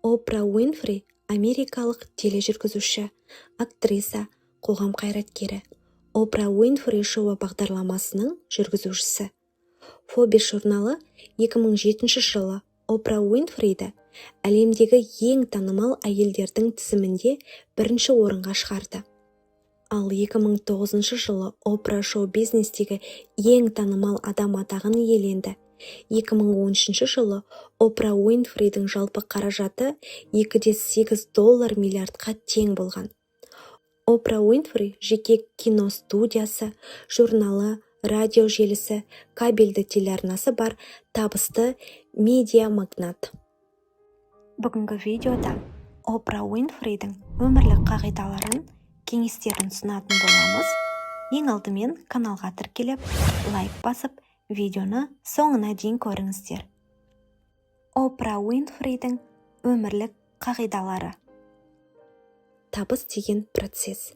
Опра Уинфри – америкалық тележүргізуші, актриса, қоғам қайраткері, «Опра Уинфри шоуы» бағдарламасының жүргізушісі. Forbes журналы 2007 жылы Опра Уинфриді әлемдегі ең танымал әйелдердің тізімінде бірінші орынға шығарды. Ал 2009 жылы Опра шоу-бизнестегі ең танымал адам атағын иеленді. 2013 жылы Опра Уинфридің жалпы қаражаты 2,8 доллар миллиардқа тең болған. Опра Уинфри жеке киностудиясы, журналы, радио желісі, кабельді телеарнасы бар табысты медиамагнат. Бүгінгі видеода Опра Уинфридің өмірлік қағидаларын, кеңестерін ұсынатын боламыз. Ең алдымен каналға тіркеліп, лайк басып, видеоны соңына дейін көріңіздер. Опра Уинфридің өмірлік қағидалары. Табыс деген процесс.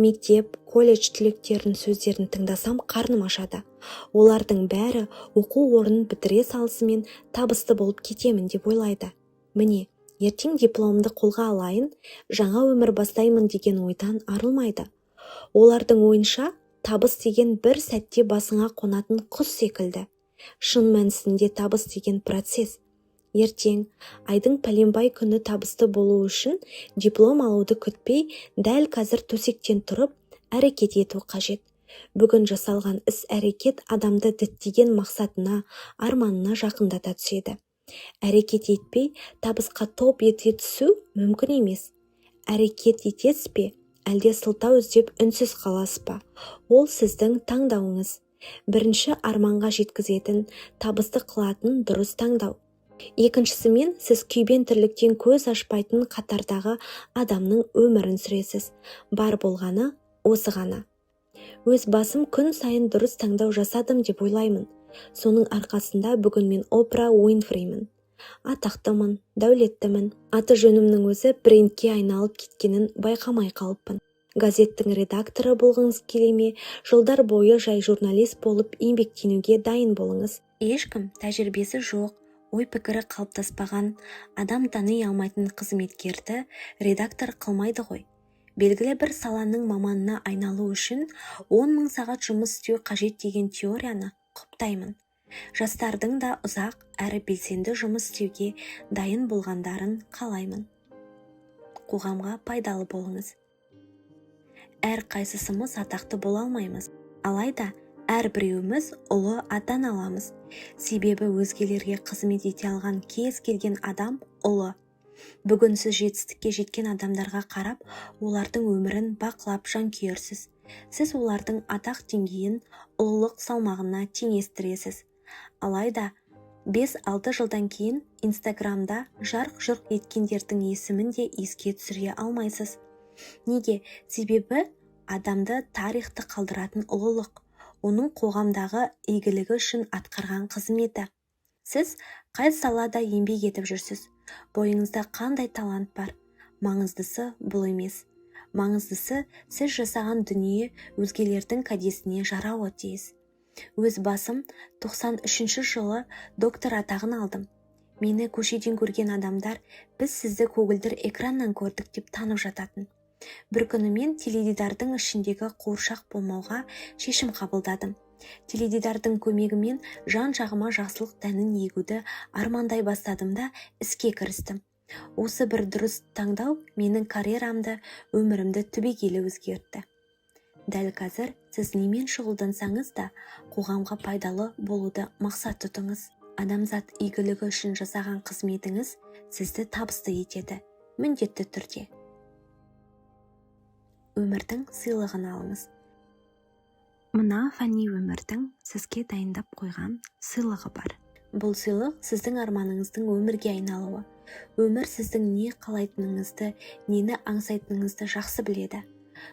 Мектеп, колледж түлектерінің сөздерін тыңдасам, қарным ашады. Олардың бәрі оқу орнын бітіре салысымен табысты болып кетемін деп ойлайды. Міне, ертең дипломымды қолға алайын, жаңа өмір бастаймын деген ойдан арылмайды. Олардың ойынша, табыс деген бір сәтте басыңа қонатын құс секілді. Шын мәнісінде табыс деген процесс. Ертең, айдың пәленбай күні табысты болу үшін диплом алуды күтпей, дәл қазір төсектен тұрып, әрекет ету қажет. Бүгін жасалған іс-әрекет адамды діттеген мақсатына, арманына жақындата түседі. Әрекет етпей, табысқа топ ете түсу мүмкін емес. Әрекет етесіз бе, әлде сылтау іздеп үнсіз қаласыз ба, ол сіздің таңдауыңыз. Бірінші арманға жеткізетін, табысты қылатын дұрыс таңдау. Екіншісімен сіз күйбең тірліктен көз ашпайтын қатардағы адамның өмірін сүресіз. Бар болғаны осы ғана. Өз басым күн сайын дұрыс таңдау жасадым деп ойлаймын. Соның арқасында бүгін мен Опра Уинфримін. Атақтымын, дәулеттімін. Аты жөнімнің өзі брендке айналып кеткенін байқамай қалыппын. Газеттің редакторы болғыңыз келе ме, жылдар бойы жай журналист болып еңбектенуге дайын болыңыз. Ешкім тәжірибесі жоқ, ой-пікірі қалыптаспаған, адам тани алмайтын қызметкерді редактор қылмайды ғой. Белгілі бір саланың маманына айналу үшін 10 000 сағат жұмыс істеу қажет деген теорияны құптаймын. Жастардың да ұзақ әрі белсенді жұмыс істеуге дайын болғандарын қалаймын. Қоғамға пайдалы болыңыз. Әрқайсысымыз атақты бола алмаймыз. Алайда әрбіреуіміз ұлы атана аламыз. Себебі өзгелерге қызмет ете алған кез келген адам ұлы. Бүгін сіз жетістікке жеткен адамдарға қарап, олардың өмірін бақылап жанкүйерсіз. Сіз олардың атақ деңгейін ұлылық салмағына теңестіресіз. Алайда 5-6 жылдан кейін Инстаграмда жарқ-жұрқ еткендердің есімін де еске түсіре алмайсыз. Неге? Себебі адамды тарихты қалдыратын ұлылық, оның қоғамдағы игілігі үшін атқарған қызметі. Сіз қай салада еңбек етіп жүрсіз? Бойыңызда қандай талант бар? Маңыздысы бұл емес. Маңыздысы, сіз жасаған дүние өзгелердің кәдесіне жарауы тиіс. Өз басым 93 жылы доктор атағын алдым. Мені көшеден көрген адамдар «Біз сізді көгілдір экраннан көрдік» деп танып жататын. Бір күні мен теледидардың ішіндегі қуыршақ болмауға шешім қабылдадым. Теледидардың көмегімен жан-жағыма жақсылық дәнін егуді армандай бастадым да, іске кірістім. Осы бір дұрыс таңдау менің карьерамды, өмірімді түбегейлі өзгертті. Дәл қазір сіз немен шұғылдансаңыз да, қоғамға пайдалы болуды мақсат тұтыңыз. Адамзат игілігі үшін жасаған қызметіңіз сізді табысты етеді, міндетті түрде. Өмірдің сыйлығын алыңыз. Мына фәни өмірдің сізге дайындап қойған сыйлығы бар. Бұл сыйлық – сіздің арманыңыздың өмірге айналуы. Өмір сіздің не қалайтыныңызды, нені аңсайтыныңызды жақсы біледі.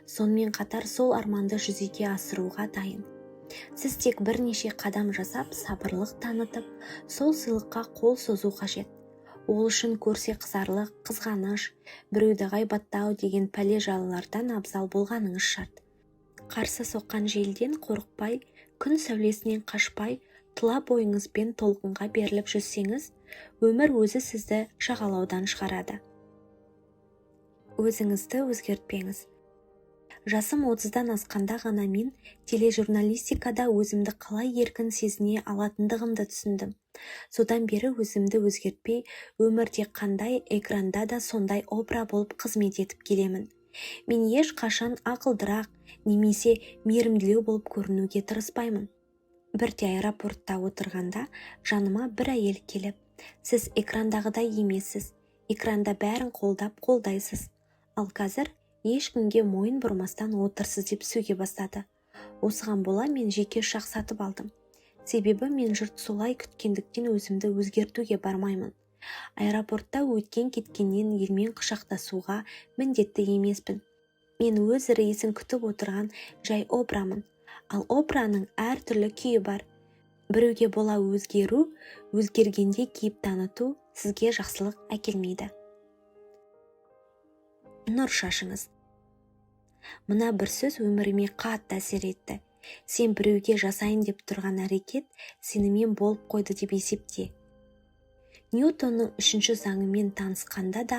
Сонымен қатар сол арманды жүзеге асыруға дайын. Сіз тек бірнеше қадам жасап, сабырлық танытып, сол сыйлыққа қол созу қажет. Ол үшін көрсе қызарлық, қызғаныш, біреуді ғайбаттау деген пәле-жалалардан абзал болғаныңыз шарт. Қарсы соққан желден қорықпай, күн сәулесінен қашпай, тұла бойыңызбен толқынға беріліп жүзсеңіз. Өмір өзі сізді жағалаудан шығарады. Өзіңізді өзгертпеңіз. Жасым 30-дан асқанда ғана мен тележурналистикада өзімді қалай еркін сезіне алатындығымды түсіндім. Содан бері өзімді өзгертпей, өмірде қандай, экранда да сондай Опра болып қызмет етіп келемін. Мен ешқашан ақылдырақ немесе мейірімділеу болып көрінуге тырыспаймын. Бірде аэропортта отырғанда жаныма бір әйел келіп: «Сіз экрандағыдай емессіз, экранда бәрін қолдап, қолдайсыз, ал қазір ешкімге мойын бұрмастан отырсыз», – деп сөге бастады. Осыған бола мен жеке ұшақ сатып алдым. Себебі мен жұрт солай күткендіктен өзімді өзгертуге бармаймын. Аэропортта өткен-кеткеннен елмен құшақтасуға міндетті емеспін. Мен өз рейсін күтіп отырған жай Опрамын. Ал Опраның әртүрлі күйі бар. Біреуге бола өзгеру, өзгергенде кейіп таныту сізге жақсылық әкелмейді. Нұр шашыңыз. Мына бір сөз өміріме қатты әсер етті: «Сен біреуге жасайын деп тұрған әрекет сенімен болып қойды деп есепте». Ньютонның үшінші заңымен танысқанда да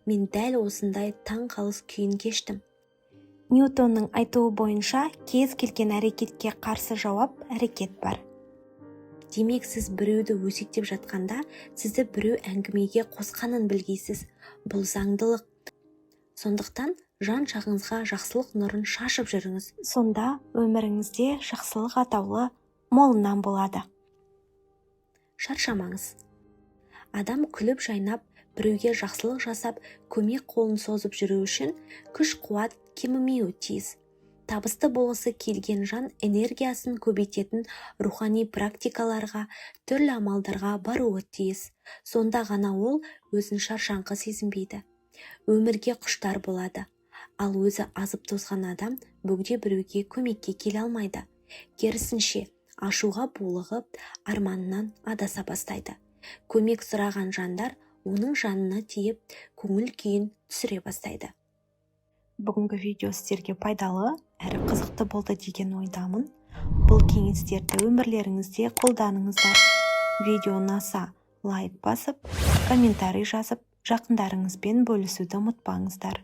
мен дәл осындай таң қалыс күйін кештім. Ньютонның айтуы бойынша, кез келген әрекетке қарсы жауап әрекет бар. Демек, сіз біреуді өсектеп жатқанда, сізді біреу әңгімеге қосқанын білгейсіз. Бұл заңдылық. Сондықтан жан жағыңызға жақсылық нұрын шашып жүріңіз. Сонда өміріңізде жақсылық атаулы молынан болады. Шаршамаңыз. Адам күліп жайнап, біреуге жақсылық жасап, көмек қолын созып жүру үшін күш қуат кемімеуі тиіс. Табысты болғысы келген жан энергиясын көбейтетін рухани практикаларға, түрлі амалдарға баруы тиіс. Сонда ғана ол өзін шаршаңқы сезінбейді, өмірге құштар болады. Ал өзі азып тозған адам бөгде біреуге көмекке келе алмайды. Керісінше, ашуға булығып, арманынан адаса бастайды. Көмек сұраған жандар оның жанына тиіп, көңіл күйін түсіре бастайды. Бүгінгі видео сіздерге пайдалы әрі қызықты болды деген ойдамын. Бұл кеңестерді өмірлеріңізде қолданыңыздар. Видео ұнаса, лайк басып, комментарий жазып, жақындарыңызбен бөлісуді ұмытпаңыздар.